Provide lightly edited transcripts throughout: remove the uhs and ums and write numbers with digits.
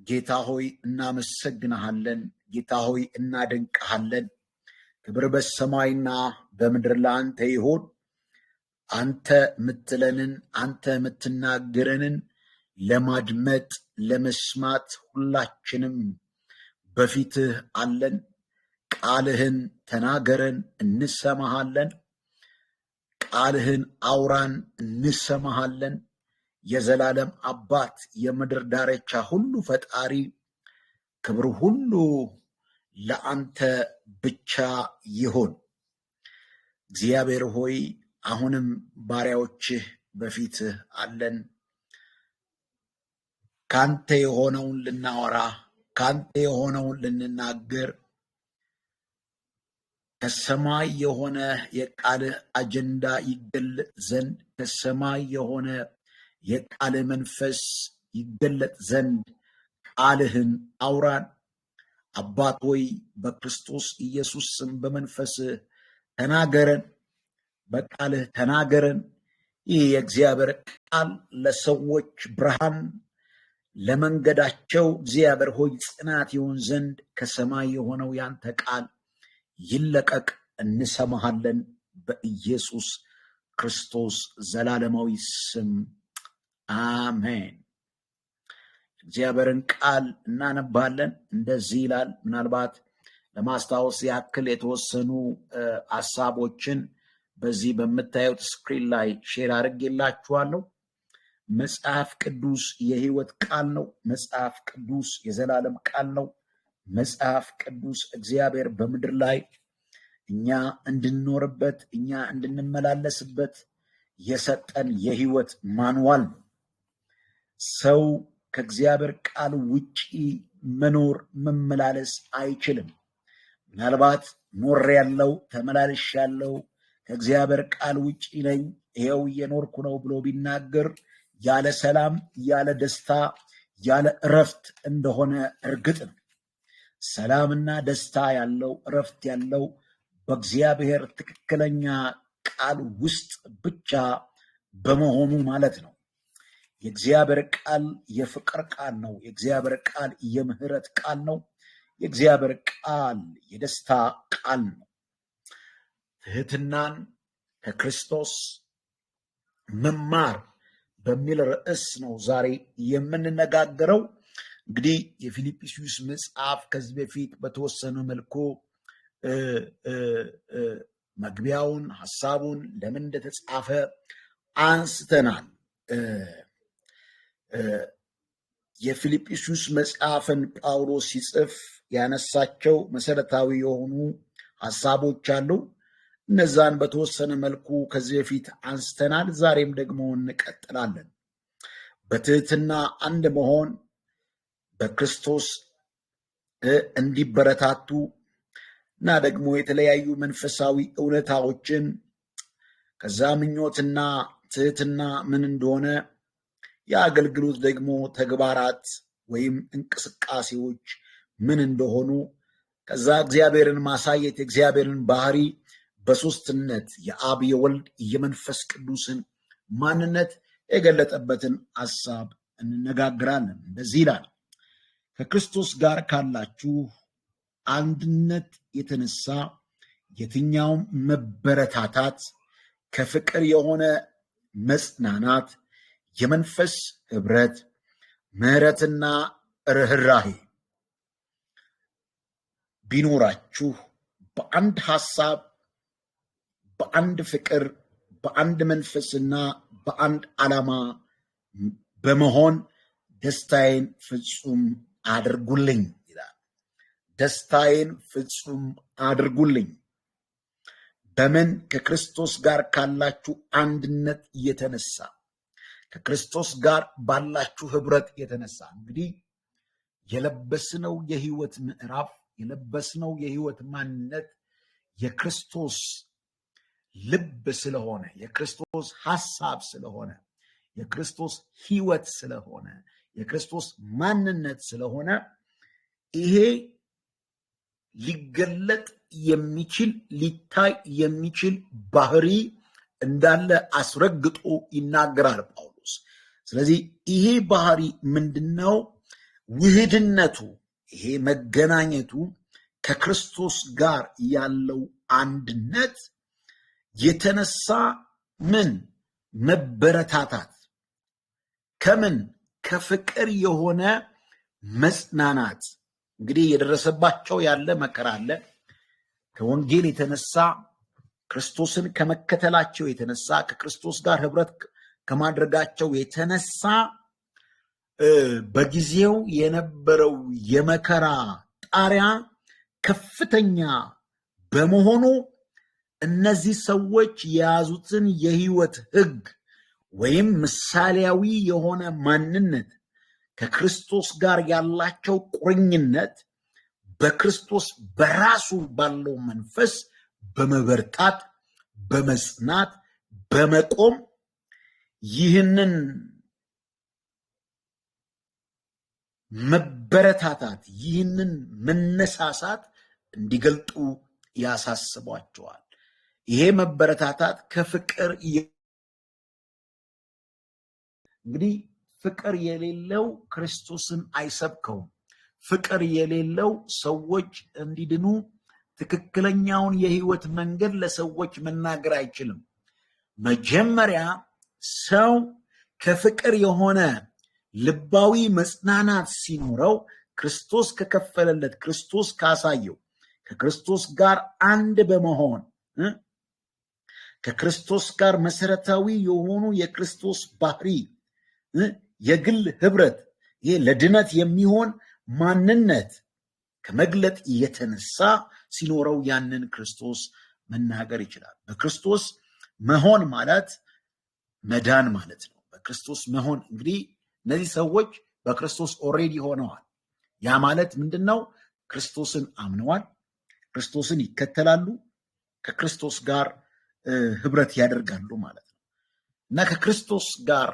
ጌታ ሆይ እናመሰግንሃለን። ጌታ ሆይ እናደንቅሃለን። ክብር በሰማይና በምድር ለአንተ ይሁን። አንተ የምትለንን አንተ የምትናገረንን ለማድመጥ ለመስማት ሁላችንም በፊትህ አለን። ቃልህን ተናገረን፣ እንሰማሃለን። ቃልህን አውራን፣ እንሰማሃለን። የዘላለም አባት፣ የምድር ዳርቻ ሁሉ ፈጣሪ፣ ክብር ሁሉ ለአንተ ብቻ ይሁን። እግዚአብሔር ሆይ አሁንም ባሪያዎችህ በፊትህ አለን። ካንተ የሆነውን ልናወራ፣ ካንተ የሆነውን ልንናገር፣ ከሰማይ የሆነ የቃልህ አጀንዳ ይገለጥ ዘንድ፣ ከሰማይ የሆነ የቃልህ መንፈስ ይገለጥ ዘንድ ቃልህን አውራን። አባት ሆይ በክርስቶስ ኢየሱስ ስም በመንፈስህ ተናገረን፣ በቃልህ ተናገረን። ይህ የእግዚአብሔር ቃል ለሰዎች ብርሃን፣ ለመንገዳቸው እግዚአብሔር ሆይ ጽናት ይሆን ዘንድ ከሰማይ የሆነው ያንተ ቃል ይለቀቅ። እንሰማሃለን። በኢየሱስ ክርስቶስ ዘላለማዊ ስም አሜን። እግዚአብሔርን ቃል እናነባለን። እንደዚህ ይላል። ምናልባት ለማስታወስ ያክል የተወሰኑ ሀሳቦችን በዚህ በምታዩት screen ላይ share አድርጌላችኋለሁ። መጽሐፍ ቅዱስ የሕይወት ቃል ነው። መጽሐፍ ቅዱስ የዘላለም ቃል ነው። መጽሐፍ ቅዱስ እግዚአብሔር በምድር ላይ እኛ እንድንኖርበት እኛ እንድንመላለስበት የሰጠን የሕይወት manual ነው። ሰው ከእግዚአብሔር ቃል ውጪ መኖር መመላለስ አይችልም። ምናልባት ኖሬያለሁ፣ ተመላልሻለሁ፣ ከእግዚአብሔር ቃል ውጪ ነኝ፣ ይኸው እየኖርኩ ነው ብሎ ቢናገር ያለ ሰላም፣ ያለ ደስታ፣ ያለ እረፍት እንደሆነ እርግጥ ነው። ሰላምና ደስታ ያለው እረፍት ያለው በእግዚአብሔር ትክክለኛ ቃል ውስጥ ብቻ በመሆኑ ማለት ነው። የእግዚአብሔር ቃል የፍቅር ቃል ነው። የእግዚአብሔር ቃል የምህረት ቃል ነው። የእግዚአብሔር ቃል የደስታ ቃል ነው። ትህትናን ከክርስቶስ መማር በሚል ርዕስ ነው ዛሬ የምንነጋገረው። እንግዲህ የፊልጵስዩስ መጽሐፍ ከዚህ በፊት በተወሰነ መልኩ መግቢያውን፣ ሀሳቡን ለምን እንደተጻፈ አንስተናል። የፊልጵስዩስ መጽሐፍን ጳውሎስ ሲጽፍ ያነሳቸው መሰረታዊ የሆኑ ሀሳቦች አሉ። እነዛን በተወሰነ መልኩ ከዚህ በፊት አንስተናል። ዛሬም ደግሞ እንቀጥላለን። በትህትና አንድ መሆን፣ በክርስቶስ እንዲበረታቱ እና ደግሞ የተለያዩ መንፈሳዊ እውነታዎችን ከዛ ምኞትና ትህትና ምን እንደሆነ፣ የአገልግሎት ደግሞ ተግባራት ወይም እንቅስቃሴዎች ምን እንደሆኑ፣ ከዛ እግዚአብሔርን ማሳየት የእግዚአብሔርን ባህሪ በሶስትነት የአብ የወልድ የመንፈስ ቅዱስን ማንነት የገለጠበትን ሀሳብ እንነጋግራለን። እንደዚህ ይላል። ከክርስቶስ ጋር ካላችሁ አንድነት የተነሳ የትኛውም መበረታታት፣ ከፍቅር የሆነ መጽናናት፣ የመንፈስ ህብረት፣ ምሕረትና ርኅራሄ ቢኖራችሁ በአንድ ሐሳብ፣ በአንድ ፍቅር፣ በአንድ መንፈስና በአንድ ዓላማ በመሆን ደስታዬን ፍጹም አድርጉልኝ ይላል። ደስታዬን ፍጹም አድርጉልኝ። በምን? ከክርስቶስ ጋር ካላችሁ አንድነት የተነሳ፣ ከክርስቶስ ጋር ባላችሁ ህብረት የተነሳ። እንግዲህ የለበስነው የህይወት ምዕራፍ፣ የለበስነው የህይወት ማንነት የክርስቶስ ልብ ስለሆነ፣ የክርስቶስ ሐሳብ ስለሆነ፣ የክርስቶስ ህይወት ስለሆነ፣ የክርስቶስ ማንነት ስለሆነ ይሄ ሊገለጥ የሚችል ሊታይ የሚችል ባህሪ እንዳለ አስረግጦ ይናገራል ጳውሎስ። ስለዚህ ይሄ ባህሪ ምንድነው? ውህድነቱ ይሄ መገናኘቱ ከክርስቶስ ጋር ያለው አንድነት የተነሳ ምን መበረታታት ከምን ከፍቅር የሆነ መጽናናት። እንግዲህ የደረሰባቸው ያለ መከራ አለ። ከወንጌል የተነሳ ክርስቶስን ከመከተላቸው የተነሳ ከክርስቶስ ጋር ህብረት ከማድረጋቸው የተነሳ በጊዜው የነበረው የመከራ ጣሪያ ከፍተኛ በመሆኑ እነዚህ ሰዎች የያዙትን የህይወት ህግ ወይም ምሳሌያዊ የሆነ ማንነት ከክርስቶስ ጋር ያላቸው ቁርኝነት በክርስቶስ በራሱ ባለው መንፈስ በመበርታት በመጽናት በመቆም ይህንን መበረታታት ይህንን መነሳሳት እንዲገልጡ ያሳስቧቸዋል። ይሄ መበረታታት ከፍቅር እንግዲህ ፍቅር የሌለው ክርስቶስን አይሰብከውም። ፍቅር የሌለው ሰዎች እንዲድኑ ትክክለኛውን የህይወት መንገድ ለሰዎች መናገር አይችልም። መጀመሪያ ሰው ከፍቅር የሆነ ልባዊ መጽናናት ሲኖረው ክርስቶስ ከከፈለለት ክርስቶስ ካሳየው ከክርስቶስ ጋር አንድ በመሆን ከክርስቶስ ጋር መሰረታዊ የሆኑ የክርስቶስ ባህሪ የግል ህብረት ይሄ ለድነት የሚሆን ማንነት ከመግለጥ የተነሳ ሲኖረው ያንን ክርስቶስ መናገር ይችላል። በክርስቶስ መሆን ማለት መዳን ማለት ነው። በክርስቶስ መሆን እንግዲህ እነዚህ ሰዎች በክርስቶስ already ሆነዋል። ያ ማለት ምንድነው? ክርስቶስን አምነዋል፣ ክርስቶስን ይከተላሉ፣ ከክርስቶስ ጋር ህብረት ያደርጋሉ ማለት ነው። እና ከክርስቶስ ጋር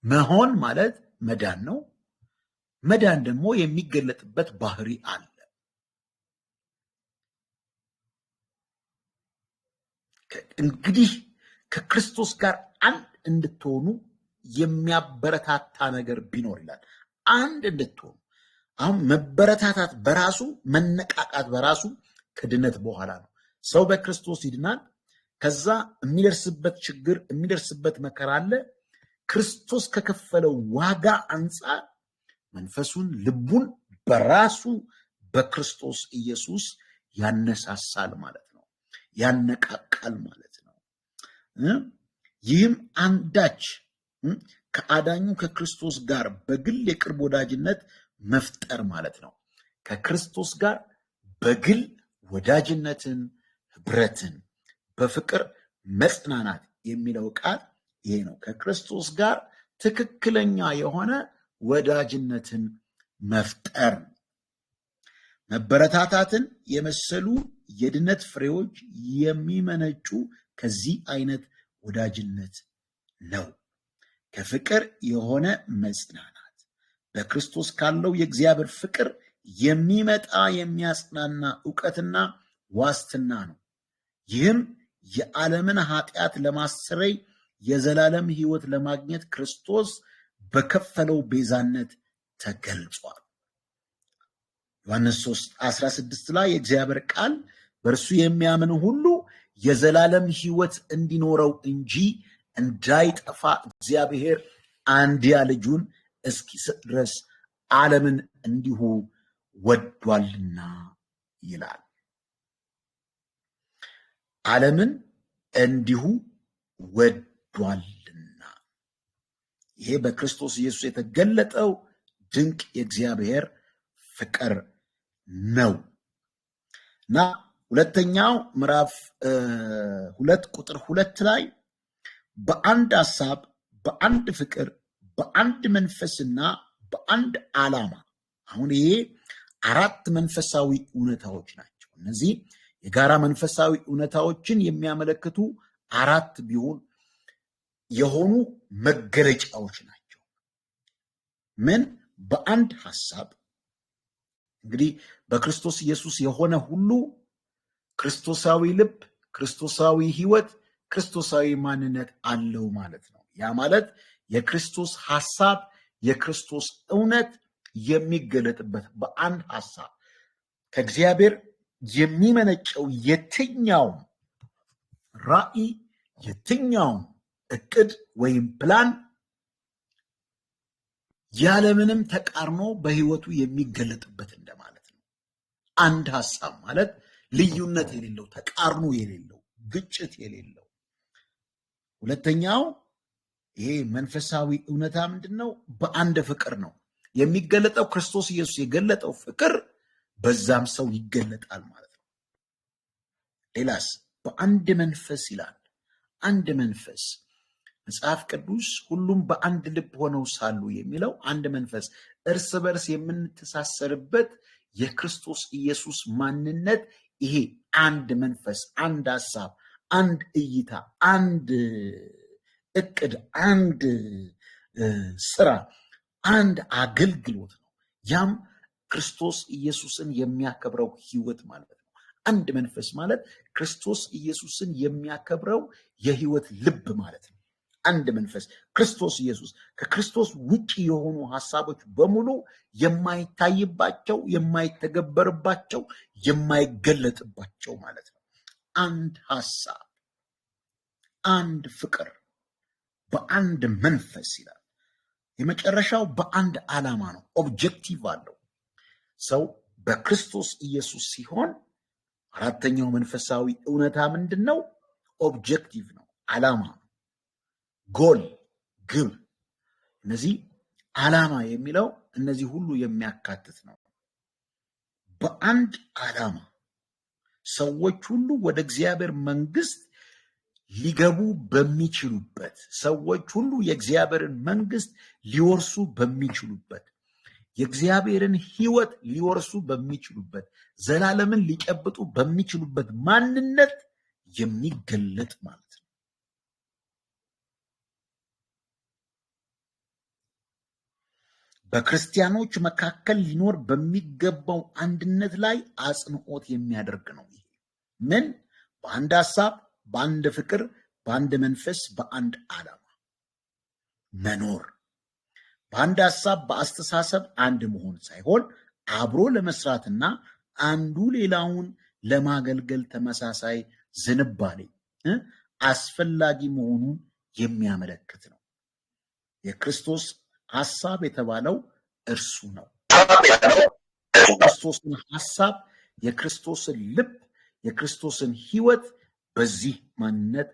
መሆን ማለት መዳን ነው። መዳን ደግሞ የሚገለጥበት ባህሪ አለ። እንግዲህ ከክርስቶስ ጋር አንድ እንድትሆኑ የሚያበረታታ ነገር ቢኖር ይላል። አንድ እንድትሆኑ። አሁን መበረታታት በራሱ መነቃቃት በራሱ ከድነት በኋላ ነው። ሰው በክርስቶስ ይድናል። ከዛ የሚደርስበት ችግር የሚደርስበት መከራ አለ። ክርስቶስ ከከፈለው ዋጋ አንፃር መንፈሱን ልቡን በራሱ በክርስቶስ ኢየሱስ ያነሳሳል ማለት ነው፣ ያነቃቃል ማለት ነው። ይህም አንዳች ከአዳኙ ከክርስቶስ ጋር በግል የቅርብ ወዳጅነት መፍጠር ማለት ነው። ከክርስቶስ ጋር በግል ወዳጅነትን ህብረትን በፍቅር መጽናናት የሚለው ቃል ይሄ ነው። ከክርስቶስ ጋር ትክክለኛ የሆነ ወዳጅነትን መፍጠር። መበረታታትን የመሰሉ የድነት ፍሬዎች የሚመነጩ ከዚህ አይነት ወዳጅነት ነው። ከፍቅር የሆነ መጽናናት በክርስቶስ ካለው የእግዚአብሔር ፍቅር የሚመጣ የሚያጽናና ዕውቀትና ዋስትና ነው። ይህም የዓለምን ኃጢአት ለማሰረይ የዘላለም ሕይወት ለማግኘት ክርስቶስ በከፈለው ቤዛነት ተገልጿል። ዮሐንስ 3:16 ላይ የእግዚአብሔር ቃል በእርሱ የሚያምን ሁሉ የዘላለም ሕይወት እንዲኖረው እንጂ እንዳይጠፋ እግዚአብሔር አንድያ ልጁን እስኪሰጥ ድረስ ዓለምን እንዲሁ ወዷልና ይላል። ዓለምን እንዲሁ ወዷልና። ይሄ በክርስቶስ ኢየሱስ የተገለጠው ድንቅ የእግዚአብሔር ፍቅር ነው። እና ሁለተኛው ምዕራፍ 2 ቁጥር 2 ላይ በአንድ ሐሳብ፣ በአንድ ፍቅር፣ በአንድ መንፈስና በአንድ ዓላማ። አሁን ይሄ አራት መንፈሳዊ እውነታዎች ናቸው። እነዚህ የጋራ መንፈሳዊ እውነታዎችን የሚያመለክቱ አራት ቢሆን የሆኑ መገለጫዎች ናቸው። ምን? በአንድ ሐሳብ። እንግዲህ በክርስቶስ ኢየሱስ የሆነ ሁሉ ክርስቶሳዊ ልብ፣ ክርስቶሳዊ ሕይወት፣ ክርስቶሳዊ ማንነት አለው ማለት ነው። ያ ማለት የክርስቶስ ሐሳብ፣ የክርስቶስ እውነት የሚገለጥበት በአንድ ሐሳብ ከእግዚአብሔር የሚመነጨው የትኛውም ራዕይ፣ የትኛውም እቅድ ወይም ፕላን ያለምንም ተቃርኖ በህይወቱ የሚገለጥበት እንደማለት ነው። አንድ ሐሳብ ማለት ልዩነት የሌለው፣ ተቃርኖ የሌለው፣ ግጭት የሌለው። ሁለተኛው ይሄ መንፈሳዊ እውነታ ምንድን ነው? በአንድ ፍቅር ነው የሚገለጠው። ክርስቶስ ኢየሱስ የገለጠው ፍቅር በዛም ሰው ይገለጣል ማለት ነው። ሌላስ በአንድ መንፈስ ይላል። አንድ መንፈስ መጽሐፍ ቅዱስ ሁሉም በአንድ ልብ ሆነው ሳሉ የሚለው አንድ መንፈስ እርስ በርስ የምንተሳሰርበት የክርስቶስ ኢየሱስ ማንነት ይሄ አንድ መንፈስ፣ አንድ ሐሳብ፣ አንድ እይታ፣ አንድ እቅድ፣ አንድ ስራ፣ አንድ አገልግሎት ነው። ያም ክርስቶስ ኢየሱስን የሚያከብረው ህይወት ማለት ነው። አንድ መንፈስ ማለት ክርስቶስ ኢየሱስን የሚያከብረው የህይወት ልብ ማለት ነው። አንድ መንፈስ ክርስቶስ ኢየሱስ፣ ከክርስቶስ ውጭ የሆኑ ሐሳቦች በሙሉ የማይታይባቸው፣ የማይተገበርባቸው፣ የማይገለጥባቸው ማለት ነው። አንድ ሐሳብ፣ አንድ ፍቅር፣ በአንድ መንፈስ ይላል። የመጨረሻው በአንድ ዓላማ ነው። Objective አለው። ሰው በክርስቶስ ኢየሱስ ሲሆን አራተኛው መንፈሳዊ እውነታ ምንድን ነው? Objective ነው፣ ዓላማ ነው። ጎል፣ ግብ። እነዚህ ዓላማ የሚለው እነዚህ ሁሉ የሚያካትት ነው። በአንድ ዓላማ ሰዎች ሁሉ ወደ እግዚአብሔር መንግስት ሊገቡ በሚችሉበት፣ ሰዎች ሁሉ የእግዚአብሔርን መንግስት ሊወርሱ በሚችሉበት፣ የእግዚአብሔርን ሕይወት ሊወርሱ በሚችሉበት፣ ዘላለምን ሊጨብጡ በሚችሉበት ማንነት የሚገለጥ ማለት ነው። በክርስቲያኖች መካከል ሊኖር በሚገባው አንድነት ላይ አጽንኦት የሚያደርግ ነው። ይሄ ምን? በአንድ ሐሳብ፣ በአንድ ፍቅር፣ በአንድ መንፈስ፣ በአንድ ዓላማ መኖር። በአንድ ሐሳብ በአስተሳሰብ አንድ መሆን ሳይሆን አብሮ ለመስራትና አንዱ ሌላውን ለማገልገል ተመሳሳይ ዝንባሌ አስፈላጊ መሆኑን የሚያመለክት ነው። የክርስቶስ ሐሳብ የተባለው እርሱ ነው። የክርስቶስን ሐሳብ፣ የክርስቶስን ልብ፣ የክርስቶስን ሕይወት በዚህ ማንነት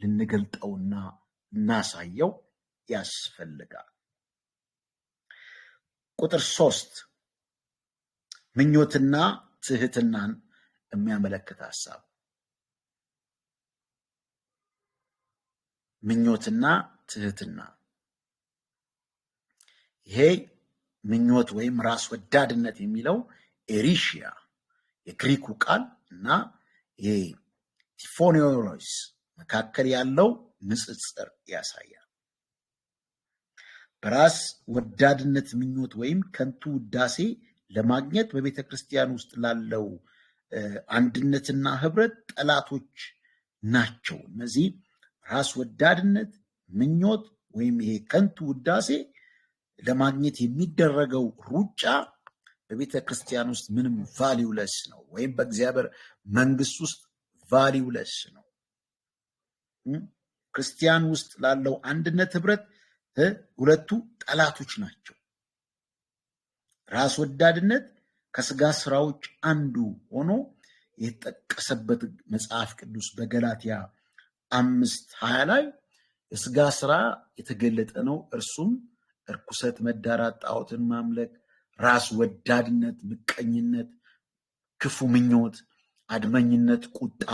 ልንገልጠውና እናሳየው ያስፈልጋል። ቁጥር 3 ምኞትና ትህትናን የሚያመለክት ሐሳብ። ምኞትና ትህትና። ይሄ ምኞት ወይም ራስ ወዳድነት የሚለው ኤሪሺያ የግሪኩ ቃል እና ይሄ ቲፎኒዮስ መካከል ያለው ንጽጽር ያሳያል። በራስ ወዳድነት ምኞት ወይም ከንቱ ውዳሴ ለማግኘት በቤተ ክርስቲያን ውስጥ ላለው አንድነትና ህብረት ጠላቶች ናቸው። እነዚህ ራስ ወዳድነት ምኞት ወይም ይሄ ከንቱ ውዳሴ ለማግኘት የሚደረገው ሩጫ በቤተ ክርስቲያን ውስጥ ምንም valueless ነው፣ ወይም በእግዚአብሔር መንግስት ውስጥ valueless ነው። ክርስቲያን ውስጥ ላለው አንድነት ህብረት ሁለቱ ጠላቶች ናቸው። ራስ ወዳድነት ከስጋ ስራዎች አንዱ ሆኖ የተጠቀሰበት መጽሐፍ ቅዱስ በገላትያ 5:20 ላይ የስጋ ስራ የተገለጠ ነው፣ እርሱም እርኩሰት፣ መዳራት፣ ጣዖትን ማምለክ፣ ራስ ወዳድነት፣ ምቀኝነት፣ ክፉ ምኞት፣ አድመኝነት፣ ቁጣ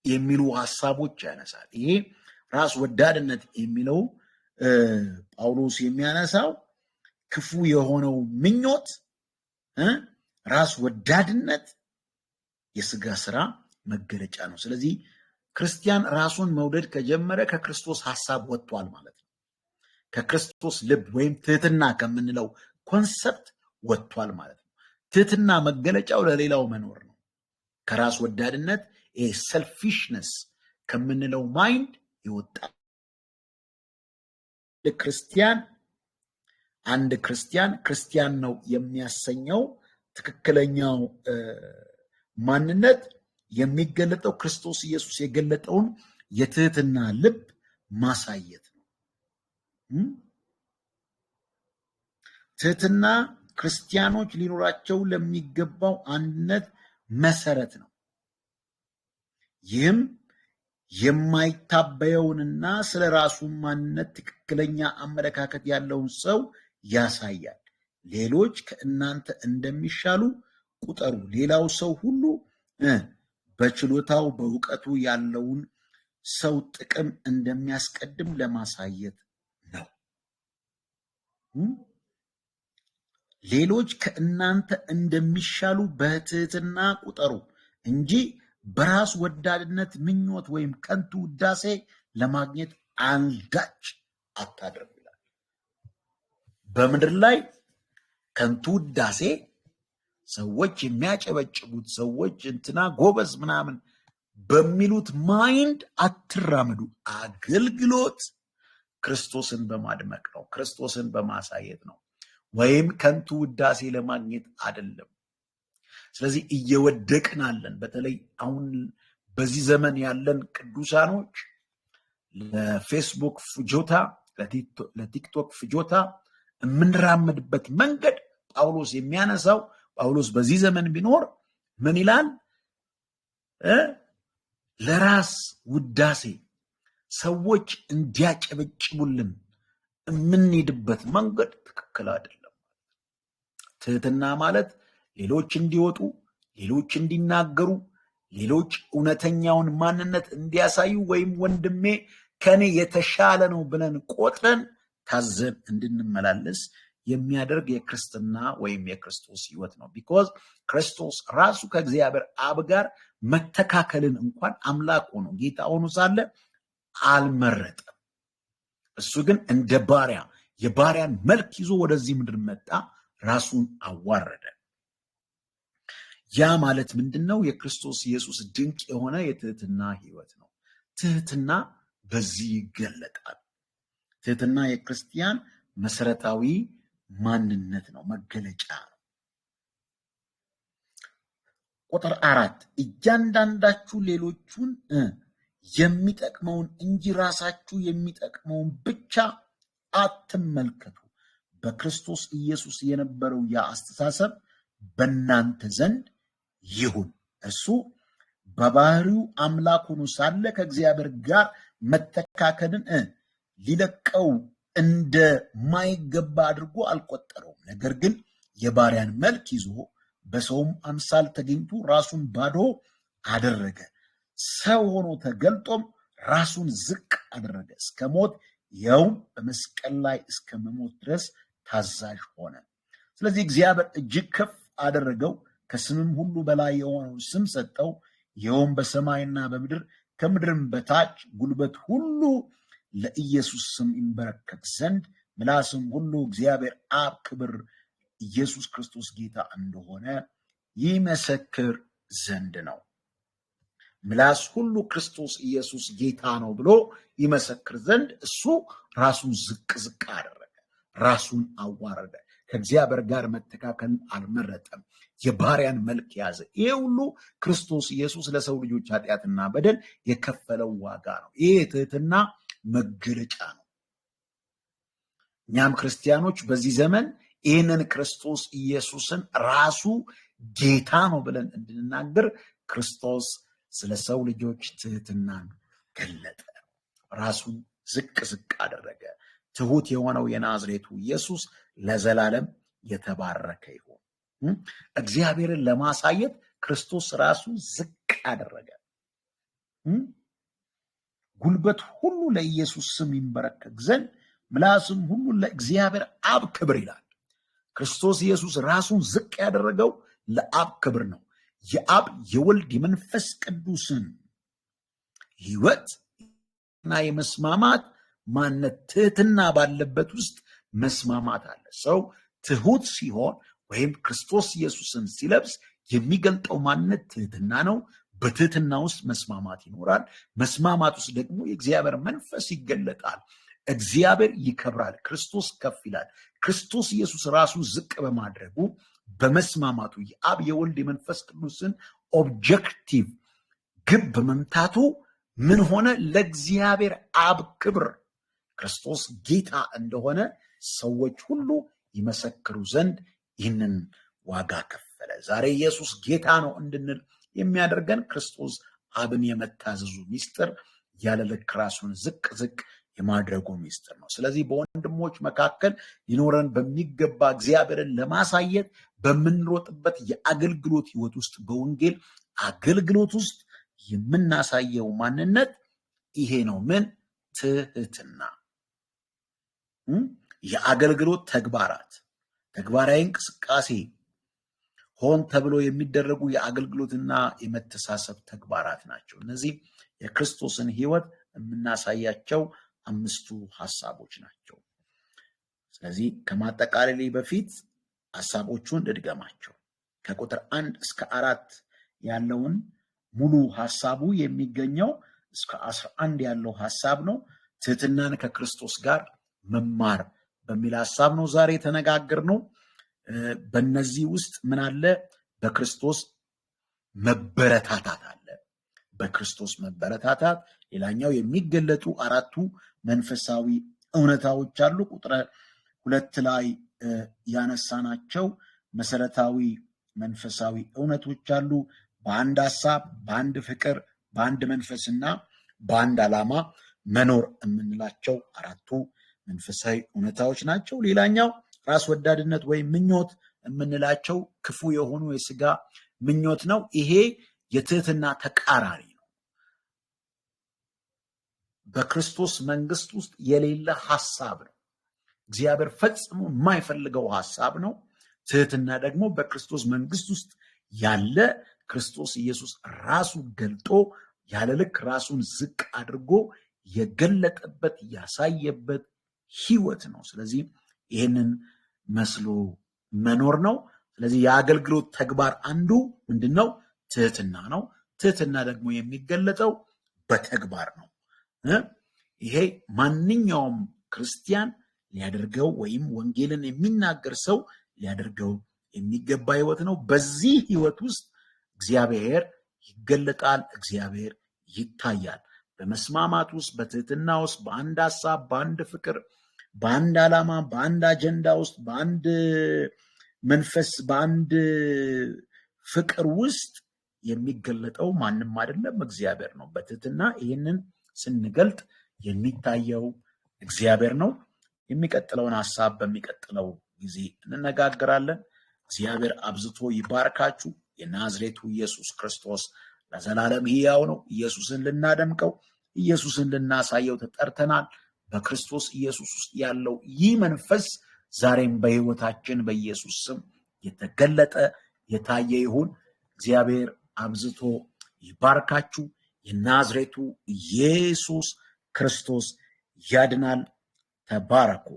የሚሉ ሐሳቦች ያነሳል። ይሄ ራስ ወዳድነት የሚለው ጳውሎስ የሚያነሳው ክፉ የሆነው ምኞት፣ ራስ ወዳድነት የስጋ ስራ መገለጫ ነው። ስለዚህ ክርስቲያን ራሱን መውደድ ከጀመረ ከክርስቶስ ሐሳብ ወጥቷል ማለት ነው። ከክርስቶስ ልብ ወይም ትህትና ከምንለው concept ወጥቷል ማለት ነው። ትህትና መገለጫው ለሌላው መኖር ነው። ከራስ ወዳድነት ይሄ selfishness ከምንለው mind ይወጣ። ክርስቲያን አንድ ክርስቲያን ክርስቲያን ነው የሚያሰኘው ትክክለኛው ማንነት የሚገለጠው ክርስቶስ ኢየሱስ የገለጠውን የትህትና ልብ ማሳየት ነው። ትህትና ክርስቲያኖች ሊኖራቸው ለሚገባው አንድነት መሰረት ነው። ይህም የማይታበየውንና ስለ ራሱ ማንነት ትክክለኛ አመለካከት ያለውን ሰው ያሳያል። ሌሎች ከእናንተ እንደሚሻሉ ቁጠሩ። ሌላው ሰው ሁሉ በችሎታው በእውቀቱ ያለውን ሰው ጥቅም እንደሚያስቀድም ለማሳየት ነው። ሌሎች ከእናንተ እንደሚሻሉ በትህትና ቁጠሩ እንጂ በራስ ወዳድነት ምኞት ወይም ከንቱ ውዳሴ ለማግኘት አንዳች አታድርጉ ይላል። በምድር ላይ ከንቱ ውዳሴ፣ ሰዎች የሚያጨበጭቡት፣ ሰዎች እንትና ጎበዝ ምናምን በሚሉት mind አትራመዱ። አገልግሎት ክርስቶስን በማድመቅ ነው፣ ክርስቶስን በማሳየት ነው፣ ወይም ከንቱ ውዳሴ ለማግኘት አይደለም። ስለዚህ እየወደቅን አለን። በተለይ አሁን በዚህ ዘመን ያለን ቅዱሳኖች ለፌስቡክ ፍጆታ፣ ለቲክቶክ ፍጆታ የምንራመድበት መንገድ ጳውሎስ የሚያነሳው፣ ጳውሎስ በዚህ ዘመን ቢኖር ምን ይላል? ለራስ ውዳሴ ሰዎች እንዲያጨበጭቡልን የምንሄድበት መንገድ ትክክል አይደለም። ትህትና ማለት ሌሎች እንዲወጡ፣ ሌሎች እንዲናገሩ፣ ሌሎች እውነተኛውን ማንነት እንዲያሳዩ ወይም ወንድሜ ከኔ የተሻለ ነው ብለን ቆጥረን ታዘን እንድንመላለስ የሚያደርግ የክርስትና ወይም የክርስቶስ ሕይወት ነው። Because ክርስቶስ ራሱ ከእግዚአብሔር አብ ጋር መተካከልን እንኳን አምላክ ሆኖ ጌታ ሆኖ ሳለ አልመረጠም። እሱ ግን እንደ ባሪያ የባሪያን መልክ ይዞ ወደዚህ ምድር መጣ፣ ራሱን አዋረደ። ያ ማለት ምንድን ነው? የክርስቶስ ኢየሱስ ድንቅ የሆነ የትህትና ሕይወት ነው። ትህትና በዚህ ይገለጣል። ትህትና የክርስቲያን መሰረታዊ ማንነት ነው፣ መገለጫ ነው። ቁጥር 4 እያንዳንዳችሁ ሌሎቹን የሚጠቅመውን እንጂ ራሳችሁ የሚጠቅመውን ብቻ አትመልከቱ። በክርስቶስ ኢየሱስ የነበረው ያ አስተሳሰብ በእናንተ ዘንድ ይሁን። እርሱ በባህሪው አምላክ ሆኖ ሳለ ከእግዚአብሔር ጋር መተካከልን ሊለቀው እንደማይገባ አድርጎ አልቆጠረውም። ነገር ግን የባሪያን መልክ ይዞ በሰውም አምሳል ተገኝቶ ራሱን ባዶ አደረገ። ሰው ሆኖ ተገልጦም ራሱን ዝቅ አደረገ፣ እስከ ሞት ይኸውም በመስቀል ላይ እስከ መሞት ድረስ ታዛዥ ሆነ። ስለዚህ እግዚአብሔር እጅግ ከፍ አደረገው፣ ከስምም ሁሉ በላይ የሆነውን ስም ሰጠው። ይኸውም በሰማይና በምድር ከምድርም በታች ጉልበት ሁሉ ለኢየሱስ ስም ይንበረከክ ዘንድ ምላስም ሁሉ እግዚአብሔር አብ ክብር ኢየሱስ ክርስቶስ ጌታ እንደሆነ ይመሰክር ዘንድ ነው። ምላስ ሁሉ ክርስቶስ ኢየሱስ ጌታ ነው ብሎ ይመሰክር ዘንድ እሱ ራሱን ዝቅ ዝቅ አደረገ፣ ራሱን አዋረደ። ከእግዚአብሔር ጋር መተካከልን አልመረጠም፣ የባሪያን መልክ ያዘ። ይሄ ሁሉ ክርስቶስ ኢየሱስ ለሰው ልጆች ኃጢአትና በደል የከፈለው ዋጋ ነው። ይሄ የትህትና መገለጫ ነው። እኛም ክርስቲያኖች በዚህ ዘመን ይህንን ክርስቶስ ኢየሱስን ራሱ ጌታ ነው ብለን እንድንናገር ክርስቶስ ስለ ሰው ልጆች ትህትናን ገለጠ። ራሱን ዝቅ ዝቅ አደረገ። ትሁት የሆነው የናዝሬቱ ኢየሱስ ለዘላለም የተባረከ ይሁን። እግዚአብሔርን ለማሳየት ክርስቶስ ራሱን ዝቅ አደረገ። ጉልበት ሁሉ ለኢየሱስ ስም ይንበረከክ ዘንድ ምላስም ሁሉ ለእግዚአብሔር አብ ክብር ይላል። ክርስቶስ ኢየሱስ ራሱን ዝቅ ያደረገው ለአብ ክብር ነው። የአብ የወልድ የመንፈስ ቅዱስን ሕይወት እና የመስማማት ማንነት ትህትና ባለበት ውስጥ መስማማት አለ። ሰው ትሁት ሲሆን ወይም ክርስቶስ ኢየሱስን ሲለብስ የሚገልጠው ማንነት ትህትና ነው። በትህትና ውስጥ መስማማት ይኖራል። መስማማት ውስጥ ደግሞ የእግዚአብሔር መንፈስ ይገለጣል። እግዚአብሔር ይከብራል፣ ክርስቶስ ከፍ ይላል። ክርስቶስ ኢየሱስ ራሱን ዝቅ በማድረጉ በመስማማቱ የአብ የወልድ የመንፈስ ቅዱስን objective ግብ በመምታቱ ምን ሆነ? ለእግዚአብሔር አብ ክብር ክርስቶስ ጌታ እንደሆነ ሰዎች ሁሉ ይመሰክሩ ዘንድ ይህንን ዋጋ ከፈለ። ዛሬ ኢየሱስ ጌታ ነው እንድንል የሚያደርገን ክርስቶስ አብን የመታዘዙ ሚስጥር፣ ያለ ልክ ራሱን ዝቅ ዝቅ የማድረጉ ሚስጥር ነው። ስለዚህ በወንድሞች መካከል ሊኖረን በሚገባ እግዚአብሔርን ለማሳየት በምንሮጥበት የአገልግሎት ሕይወት ውስጥ፣ በወንጌል አገልግሎት ውስጥ የምናሳየው ማንነት ይሄ ነው። ምን? ትህትና። የአገልግሎት ተግባራት፣ ተግባራዊ እንቅስቃሴ፣ ሆን ተብሎ የሚደረጉ የአገልግሎትና የመተሳሰብ ተግባራት ናቸው። እነዚህ የክርስቶስን ሕይወት የምናሳያቸው አምስቱ ሀሳቦች ናቸው። ስለዚህ ከማጠቃለሌ በፊት ሀሳቦቹን ልድገማቸው። ከቁጥር 1 እስከ 4 ያለውን ሙሉ ሀሳቡ የሚገኘው እስከ 11 ያለው ሀሳብ ነው። ትህትናን ከክርስቶስ ጋር መማር በሚል ሀሳብ ነው ዛሬ የተነጋገርነው። በእነዚህ ውስጥ ምን አለ? በክርስቶስ መበረታታት አለ። በክርስቶስ መበረታታት። ሌላኛው የሚገለጡ አራቱ መንፈሳዊ እውነታዎች አሉ። ቁጥር 2 ላይ ያነሳናቸው መሰረታዊ መንፈሳዊ እውነቶች አሉ። በአንድ ሀሳብ፣ በአንድ ፍቅር፣ በአንድ መንፈስና በአንድ ዓላማ መኖር የምንላቸው አራቱ መንፈሳዊ እውነታዎች ናቸው። ሌላኛው ራስ ወዳድነት ወይም ምኞት የምንላቸው ክፉ የሆኑ የስጋ ምኞት ነው። ይሄ የትህትና ተቃራኒ ነው። በክርስቶስ መንግስት ውስጥ የሌለ ሀሳብ ነው። እግዚአብሔር ፈጽሞ የማይፈልገው ሀሳብ ነው። ትህትና ደግሞ በክርስቶስ መንግስት ውስጥ ያለ፣ ክርስቶስ ኢየሱስ ራሱ ገልጦ ያለ ልክ ራሱን ዝቅ አድርጎ የገለጠበት፣ ያሳየበት ህይወት ነው። ስለዚህ ይህንን መስሎ መኖር ነው። ስለዚህ የአገልግሎት ተግባር አንዱ ምንድን ነው? ትህትና ነው። ትህትና ደግሞ የሚገለጠው በተግባር ነው። ይሄ ማንኛውም ክርስቲያን ሊያደርገው ወይም ወንጌልን የሚናገር ሰው ሊያደርገው የሚገባ ህይወት ነው። በዚህ ህይወት ውስጥ እግዚአብሔር ይገለጣል፣ እግዚአብሔር ይታያል። በመስማማት ውስጥ፣ በትህትና ውስጥ፣ በአንድ ሀሳብ፣ በአንድ ፍቅር፣ በአንድ ዓላማ፣ በአንድ አጀንዳ ውስጥ፣ በአንድ መንፈስ፣ በአንድ ፍቅር ውስጥ የሚገለጠው ማንም አይደለም፣ እግዚአብሔር ነው። በትህትና ይህንን ስንገልጥ የሚታየው እግዚአብሔር ነው። የሚቀጥለውን ሀሳብ በሚቀጥለው ጊዜ እንነጋገራለን። እግዚአብሔር አብዝቶ ይባርካችሁ። የናዝሬቱ ኢየሱስ ክርስቶስ ለዘላለም ሕያው ነው። ኢየሱስን ልናደምቀው፣ ኢየሱስን ልናሳየው ተጠርተናል። በክርስቶስ ኢየሱስ ውስጥ ያለው ይህ መንፈስ ዛሬም በሕይወታችን በኢየሱስ ስም የተገለጠ የታየ ይሁን። እግዚአብሔር አብዝቶ ይባርካችሁ። የናዝሬቱ ኢየሱስ ክርስቶስ ያድናል። ተባረኩ።